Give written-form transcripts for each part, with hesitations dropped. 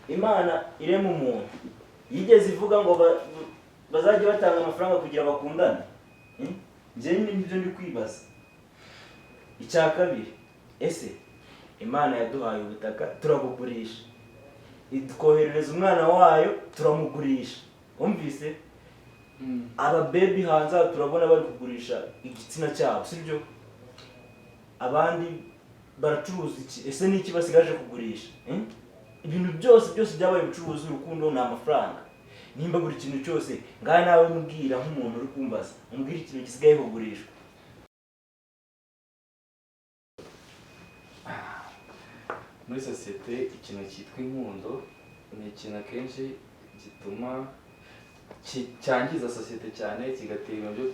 Imana irema umuntu yigeze ivuga ngo bazajye batanga amafaranga kugira bakundane? Hmm? Njye nibyo ndi kwibaza. Icya kabiri, ese Imana yaduhaye ubutaka turabugurisha, itwoherereza umwana wayo turamugurisha. Wumvise aba baby hanze aha turabona bari kugurisha igitsina cyabo, sibyo? Abandi baracuruza iki? Ese ni iki basigaje kugurisha? Hmm? Ibintu byose byose byabaye ubucuruzi, urukundo ni amafaranga. Nimba buri kintu cyose, ngaha nawe mbwira nk'umuntu uri kumbaza, umbwira ikintu gisigaye kugurishwa. Muri sosiyete ikintu cyitwa inkundo ni ikintu akenshi gituma cyangiza sosiyete cyane, kigatera ibintu byo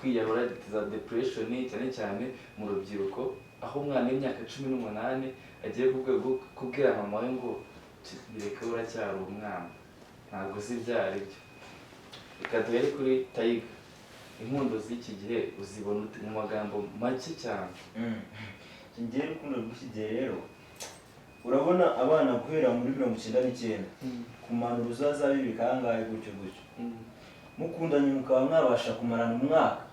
kwiyahura, giteza depression cyane cyane mu rubyiruko, aho umwana w'imyaka 18 agiye ku rwego rwo kubwira mama we ngo: "Bireke, uracyari umwana, ntabwo uzi ibyo ari byo." Reka duhere kuri Tayiga. Inkundo z'iki gihe uzibona ute mu magambo make cyane? Njyewe urukundo rw'iki gihe rero, urabona abana guhera muri 99 kumanura uzaza bibiri kangahe gutyo gutyo, mukundanye mukaba mwabasha kumarana umwaka,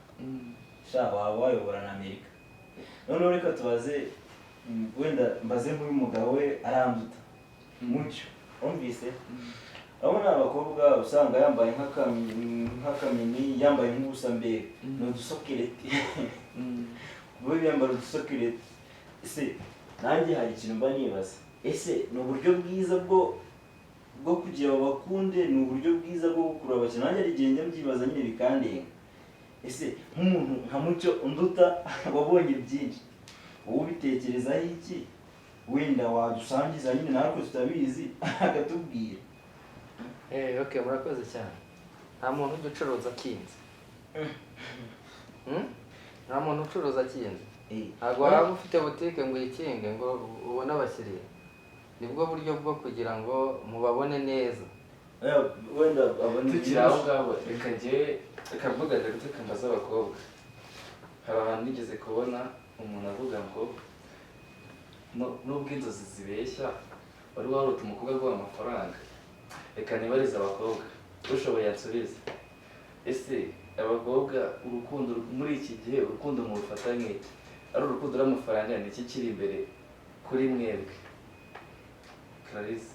sha waba wayobora na Amerika. Noneho reka tubaze, wenda mbaze nk'uyu mugabo we aranduta mucyo. Wumvise, urabona abakobwa usanga yambaye nk'akamini, yambaye nk'ubusa, mbega ni udusokereti, bo biyambara udusokereti. Ese nanjye hari ikintu mba nibaza: ese ni uburyo bwiza bwo kugira ngo bakunde, ni uburyo bwiza bwo gukurura abakiriya? Nanjye hari igihe njya mbyibaza nyine bikandenga. Ese nk'umuntu nka Mucyo unduta, wabonye byinshi, wowe ubitekerezaho iki? Wenda wadusangiza nyine natwe tutabizi, akatubwira. Okay, murakoze cyane. Nta muntu ujya ucuruza akinze. Nta muntu ucuruza akinze. Ntabwo waba ufite butike ngo uyikinge ngo ubone abakiriya. Nibwo buryo bwo kugira ngo mubabone neza. Wenda abona. Tukiri aho ngaho, reka njyewe reka mvuga, reka mbaze abakobwa. Hari ahantu nigeze kubona umuntu avuga ngo nubwo inzozi zibeshya, wari warota umukobwa aguha amafaranga? Reka nibarize abakobwa, ushoboye ansubize. Ese abakobwa, urukundo muri iki gihe, urukundo murufata nk'iki? Ari urukundo rw'amafaranga, ni iki kiri imbere kuri mwebwe? Clarisse.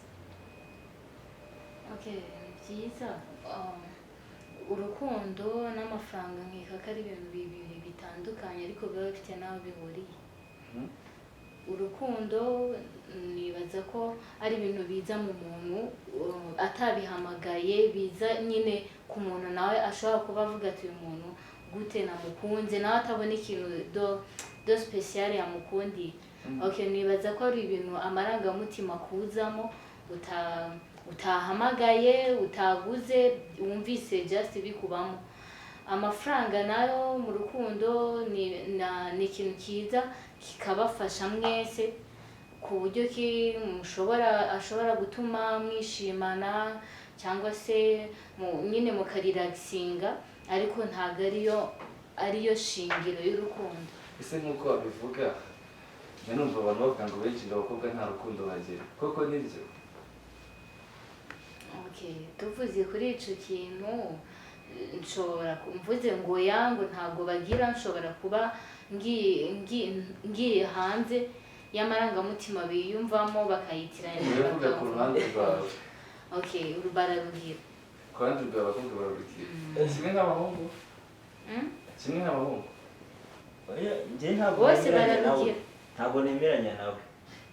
Okay, ni byiza. Urukundo n'amafaranga nkeka ko ari ibintu bibiri bitandukanye, ariko biba bifite n'aho bihuriye. Urukundo nibaza ko ari ibintu biza mu muntu atabihamagaye, biza nyine ku muntu, nawe ashobora kuba avuga ati: "Uyu muntu gute namukunze?" Nawe atabona ikintu de spécial yamukundiye. Okay, nibaza ko ari ibintu amarangamutima kuzamo utahamagaye, utaguze, wumvise just bikubamo. Amafaranga nayo mu rukundo ni ikintu cyiza kikabafasha mwese, ku buryo ki mushobora ashobora gutuma mwishimana cyangwa se nyine mukarelaxinga, ariko ntabwo ariyo shingiro y'urukundo. Ese nk'uko babivuga, njya numva abantu bavuga ngo benshi ngo abakobwa nta rukundo bagira, koko nibyo? Okay, tuvuze kuri ico kintu, nshobora mvuze ngo ya ngo ntabwo bagira, nshobora kuba ngiye hanze y'amarangamutima biyumvamo bakayitiranya. Uravuga ku ruhande rwawe. Okay, bararugira. Ku ruhande rwawe abakobwa bararugira kimwe nk'abahungu? Mm? Kimwe nk'abahungu? Oya, njye ntabwo Bose nemeranya nawe. bararugira. Ntabwo nemeranya nawe.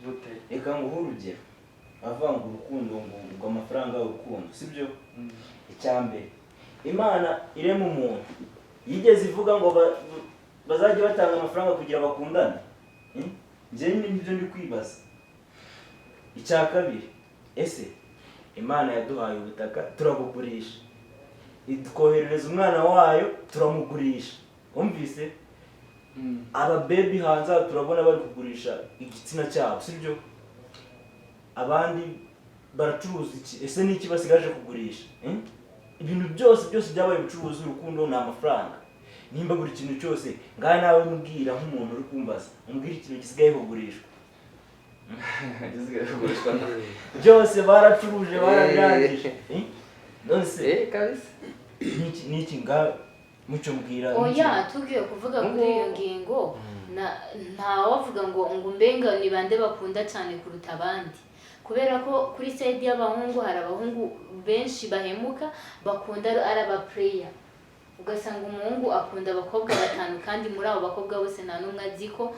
Gute? Reka nguhe urugero. Avuga ngo urukundo, ngo amafaranga, urukundo, sibyo? Icya mbere, Imana irema umuntu yigeze ivuga ngo bazajye batanga amafaranga kugira bakundane? Hmm? Njye nibyo ndi kwibaza. Icya kabiri, ese Imana yaduhaye ubutaka turabugurisha, itwoherereza umwana wayo turamugurisha. Wumvise aba baby hanze aha turabona bari kugurisha igitsina cyabo, sibyo? Abandi baracuruza iki? Ese ni iki basigaje kugurisha? Hmm? Ibintu byose byose byabaye ubucuruzi, urukundo ni amafaranga. Nimba buri kintu cyose, ngaha nawe mbwira nk'umuntu uri kumbaza, umbwira ikintu gisigaye kugurishwa. Gisigaye kugurishwa na Byose baracuruje, barabirangije. None se Eh, kabisa. niki nga muco mbwira? Oya, tugiye kuvuga kuri iyo ngingo, ntawavuga ngo mbenga ni bande bakunda cyane kuruta abandi, kubera ko kuri side y'abahungu hari abahungu benshi bahemuka, bakunda ari aba player. Ugasanga umuhungu akunda abakobwa batanu, kandi muri abo bakobwa bose nta n'umwe azi ko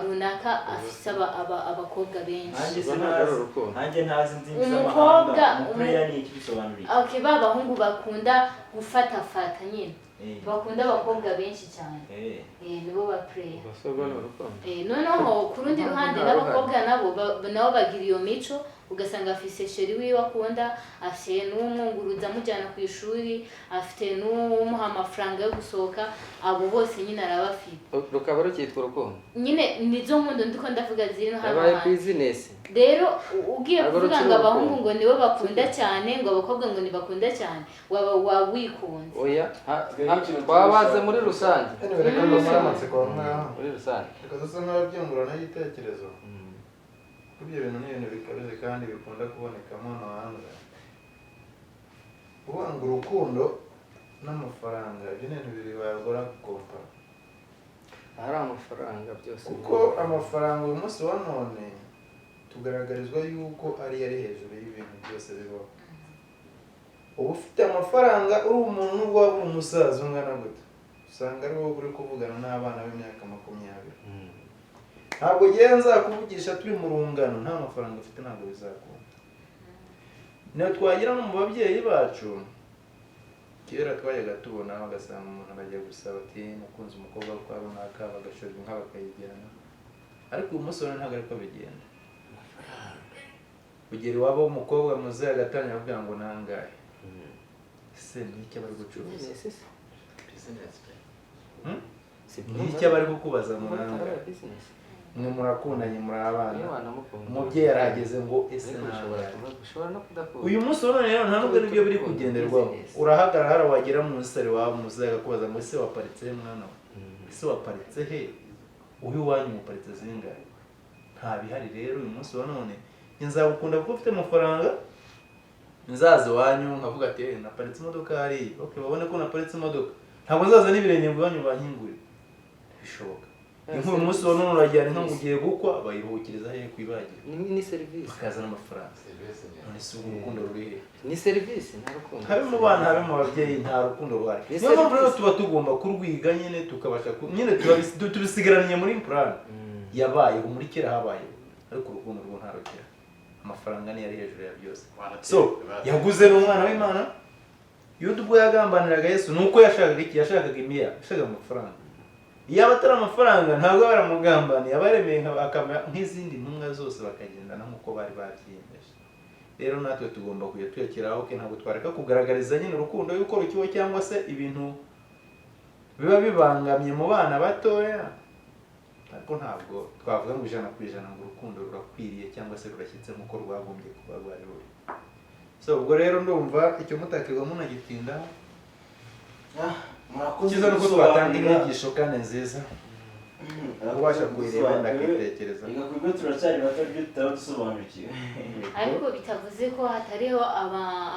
runaka afise abakobwa benshi. Nanjye Ubwo ntabwo ari sinazi. urukundo. Nanjye ntazi indimi Umukobwa, z'amahanga. Umuplayer ni iki? Bisobanura iki? Okay, ba bahungu bakunda gufatafata nyine, bakunda abakobwa benshi cyane. Nibo ba player. Ubwo se ubwo ni urukundo? Noneho ku rundi Ntabwo ruhande nta n'abakobwa nabo bagira iyo mico, ugasanga afise chéri wiwe akunda, afise n'umwunguruza amujyana ku ishuri, afite n'umuha amafaranga yo gusohoka. Abo bose nyine arabafite. Rukaba rukitwa urukundo? Nyine nizo nkundo ndiko ndavuga ziri no hano Yabaye hanze. Business. Rero ugiye Ntabwo kuvuga rukiri ngo abahungu urukundo. ngo nibo bakunda cyane, ngo abakobwa ngo ntibakunda cyane, waba wawikunze. Oya, Twebwe ikintu twabaze turusha- muri rusange. Anyway, reka dusare amatsiko aho ngaho. Muri rusange. Reka dusa nk'ababyunguranaho igitekerezo, kuko ibyo bintu ni ibintu bikabije kandi bikunda kubonekamo hano hanze. Kuvuga ngo urukundo n'amafaranga, ibyo ni ibintu bibiri bagora gukompara. Ahari amafaranga byose. Kuko amafaranga uyu munsi wa none tugaragarizwa yuko ariyo ari hejuru y'ibintu byose bibaho. Uba ufite amafaranga, uri umuntu, nubwo waba uri umusaza ungana gute, usanga ari wowe uri kuvugana n'abana b'imyaka 20. Ntabwo ngewe nzakuvugisha turi mu rungano nta mafaranga ufite, ntabwo bizakunda. Niyo twagira no mu babyeyi bacu kera, twajyaga tubona ugasanga umuntu arajya gusaba ati: "Nakunze umukobwa kwa runaka", bagashorera inka bakayijyana. Ariko uyu munsi wa none ntabwo ariko bigenda. Ugera iwabo w'umukobwa, muzehe agatangira avuga ngo: "Nangahe se?" Ni icyo bari gucuruza. Business se? Business pe. Hmm? Si Ni icyo bari kukubaza ngo nangahe? Business. Mwe murakundanye, muri abana, Niyo wanamukunda. umubyeyi arahageze ngo: "Ese Ariko ushobora nangahe?" kuba, ushobora no kudakunda. Uyu munsi wa none rero nta nubwo aribyo biri kugenderwaho. Urahagarara hariya, wagera mu musare wawe, muzehe akakubaza ngo: "Ese waparitse he, mwana we? Ese waparitse he? Uyu iwanyu muparitse zingahe?" Nta bihari. Rero uyu munsi wa none njye nzagukunda kuko ufite amafaranga, nzaza iwanyu nkavuga ati: "Eh, naparitse imodoka hariya." Okay, babone ko naparitse imodoka. Ntabwo nzaza n'ibirenge ngo iwanyu bankingurire, bishoboka. Inka uyu munsi wa none urajyana inka ngo ugiye gukwa, bayiruhukiriza hehe? Ku ibagiro. Ni serivisi. Bakazana amafaranga. Serivisi nyine. None se ubwo urukundo ruri he? Ni serivisi, nta rukundo. Habe mu bana, habe mu babyeyi, nta rukundo ruhari. Ni Niyo mpamvu rero serivisi. tuba tugomba kurwiga nyine, tukabasha nyine tubisigaraniye muri plan yabayeho muri kera, habayeho, ariko urukundo rwo ntarugera. Amafaranga niyo ari hejuru ya byose. So yaguze n'umwana w'Imana. Yuda ubwo yagambaniraga Yesu, ni uko yashakaga iki? Yashakaga imiya, yashakaga amafaranga. Yaba atari amafaranga, ntabwo aba yaramugambaniye, aba yaremeye akaba nk'izindi ntumwa zose, bakagendana nk'uko bari babyiyemeje. Rero natwe tugomba kujya tuyakiraho ke, ntabwo twareka kugaragariza nyine urukundo yuko rukiwe, cyangwa se ibintu biba bibangamye mu bana batoya, ariko ntabwo twavuga ngo 100% ngo urukundo rurakwiriye cyangwa se rurashyitse nk'uko rwagombye kuba rwari ruri. So ubwo rero ndumva icyo mutakirwa munagitindaho. Ah, murakoze Icyiza ni uko twatanga gusobanura. inyigisho kandi nziza, ubasha kuyireba ndakitekereza. Reka kubwo turacyari bato, ibyo tutaba dusobanukiwe. Ariko bitavuze ko hatariho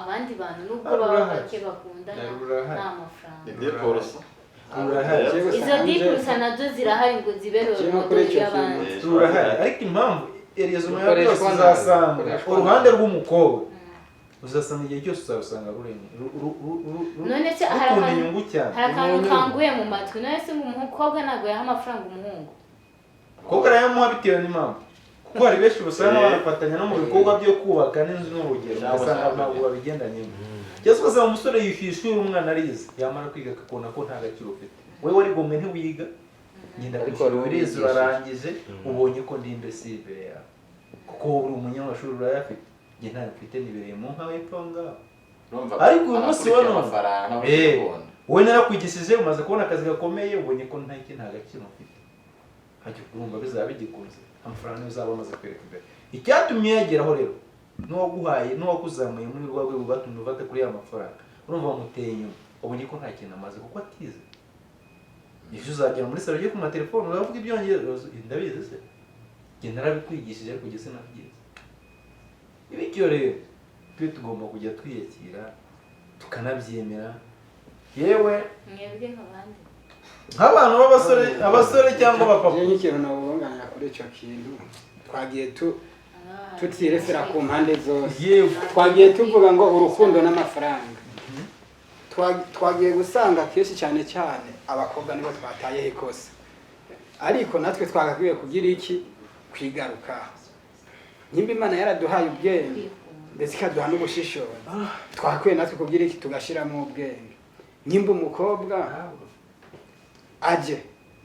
abandi bantu, nubwo Hari baba urahari. bake, bakundana Hari urahari. nta mafaranga. Ni 10%. Rurahari. Izo 10% nazo zirahari ngo zibe Kimwe kuri role icyo y'abandi. kintu. Rurahari, ariko impamvu erezoma ya byose, Rukoreshwa nabi. uzasanga Rukoreshwa uruhande nabi. rw'umukobwa, uzasanga igihe cyose uzarusanga rurenga None se hari rukunda akantu inyungu cyane. hari akantu Umuntu. kanguye mu matwi. None se ngo umukobwa ntabwo yaha amafaranga umuhungu? Kuko arayamuha bitewe n'impamvu, kuko hari benshi usanga banafatanya no mu bikorwa byo kubaka n'inzu n'urugero, Cyangwa ugasanga se ntabwo babigendanyemo. Cyangwa se ugasanga umusore yishyuye ishuri, umwana arize, yamara kwiga akakubona ko nta gaciro ufite. Wowe warigomwe ntiwiga, ngenda Ariko kwishyura, wari urize, wigishije. urarangije, ubonye ko ndi imbécile imbere yawe, kuko wowe uri umunyamashuri urayafite, njye ntayo mfite, nibereye mu nka hepfo aho ngaho. Urumva, Ariko uyu munsi wa abakurikiye none, amafaranga n'abakunda. Wowe narakwigishije, umaze kubona akazi gakomeye, ubonye ko nta nta gaciro mfite, hajya urumva bizaba bigikunze. Amafaranga niyo uzaba amaze kwereka imbere icyatumye uyageraho. Rero n'uwaguhaye, n'uwakuzamuye muri rwa rwego rwatumye ufata kuri ya mafaranga, urumva wamuteye inyuma, ubonye ko nta kintu amaze kuko atize. Ejo uzagera muri salo, ugiye ku matelefone, uravuga ibyongereza, ndabizi se? Njye narabikwigishije ariko njye sinabyize. Bityo rero twe tugomba kujya twiyakira tukanabyemera, yewe Mwebwe nk'abandi nk'abantu b'abasore, abasore cyangwa abapapa. Njyewe nk'ikintu nabunganira kuri icyo kintu, twagiye tutirefera ku mpande zose. Yewe. Twagiye tuvuga ngo urukundo n'amafaranga. Twagiye gusanga kenshi cyane cyane abakobwa nibo twatayeho ikosa, ariko natwe twagakwiye kugira iki? Kwigaruka. Nimba Imana yaraduhaye ubwenge ndetse ikaduha n'ubushishozi, twakwiye natwe kugira iki? Tugashyiramo ubwenge. Nimba umukobwa aje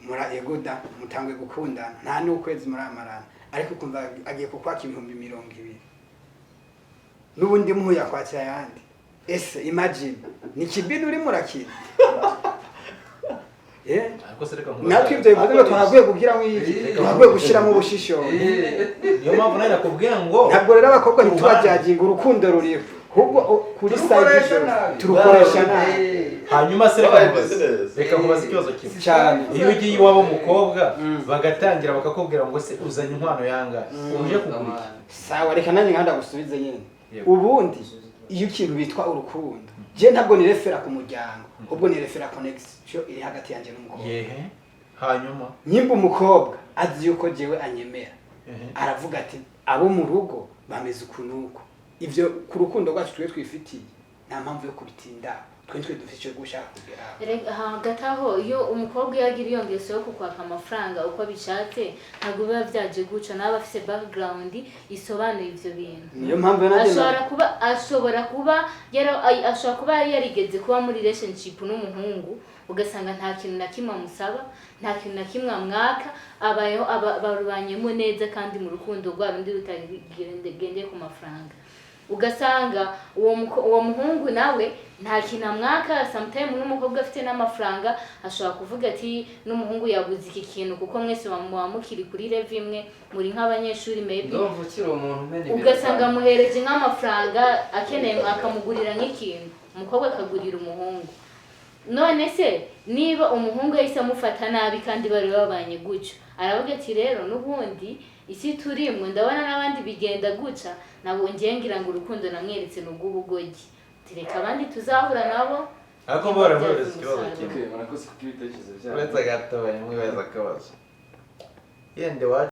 mura egoda mutangwe gukundana, nta n'ukwezi muramarana, ariko ukumva agiye kukwaka 20,000, n'ubundi muhuye akwakira ayandi, ese imagine ni kibini urimo urakina? Ariko se reka nkubaze. Natwe ibyo bivuze ngo twagakwiye kugira iki? Twagakwiye gushyiramo ubushishozi. Niyo mpamvu nawe nakubwiye ngo Ntabwo rero abakobwa ntitubajyaginga, urukundo ruriho, ahubwo kuri side Turukoresha zose nabi. turukoresha nabi. Hanyuma se reka Babaye nkubaze, business. reka nkubaze ikibazo kimwe. Cyane. Iyo ugiye iwabo mukobwa, bagatangira bakakubwira ngo se uzanye inkwano yangahe, uje kugura iki? Sawa, reka nanjye nkanda gusubize nyine. Yego. Ubundi iyo ikintu bitwa urukundo, je ntabwo nirefera ku muryango, ahubwo nirefera connection iri hagati yanjye n'umukobwa. Yehe, hanyuma? Nyimba umukobwa azi yuko jewe anyemera, Ehe. aravuga ati abo mu rugo bameze uku n'uku, ivyo ku rukundo rwacu twe twifitiye nta mpamvu yo kubitinda, twe dufite icyo gushaka kugeraho. Erega hagati aho, iyo umukobwa iyo agira iyo ngeso yo kukwaka amafaranga uko abishatse, ntabwo biba byaje guca, nawe afise background isobanuye ivyo bintu. Niyo mpamvu nanjye Ashobora kuba yarigeze kuba muri relationship n'umuhungu, ugasanga nta kintu na kimwe amusaba, nta kintu na kimwe amwaka, abayeho barubanyemo neza kandi mu rukundo rwa rundi rutagendeye ku mafaranga. Ugasanga uwo muhungu nawe nta kintu amwaka. Sometime n'umukobwa afite n'amafaranga ashobora kuvuga ati n'umuhungu yabuze iki kintu, kuko mwese muba mukiri kuri level imwe, muri nk'abanyeshuri maybe. Ndumva ukiri umuntu umena ibintu. Ugasanga amuhereje nk'amafaranga akeneye, akamugurira nk'ikintu, umukobwa akagurira umuhungu. None se niba umuhungu yahise amufata nabi kandi bari babanye gutyo, aravuga ati rero n'ubundi isi turimwo ndabona n'abandi bigenda guca, ntabwo ngiye ngira ngo urukundo namweretse ni ubw'ubugoryi, reka abandi tuzahura nabo. Ariko baramuhereza ikibazo kimwe. Okay, murakoze kubw'ibitekerezo byanyu. Uretse gato, bamwibaza akabazo yenda iwacu.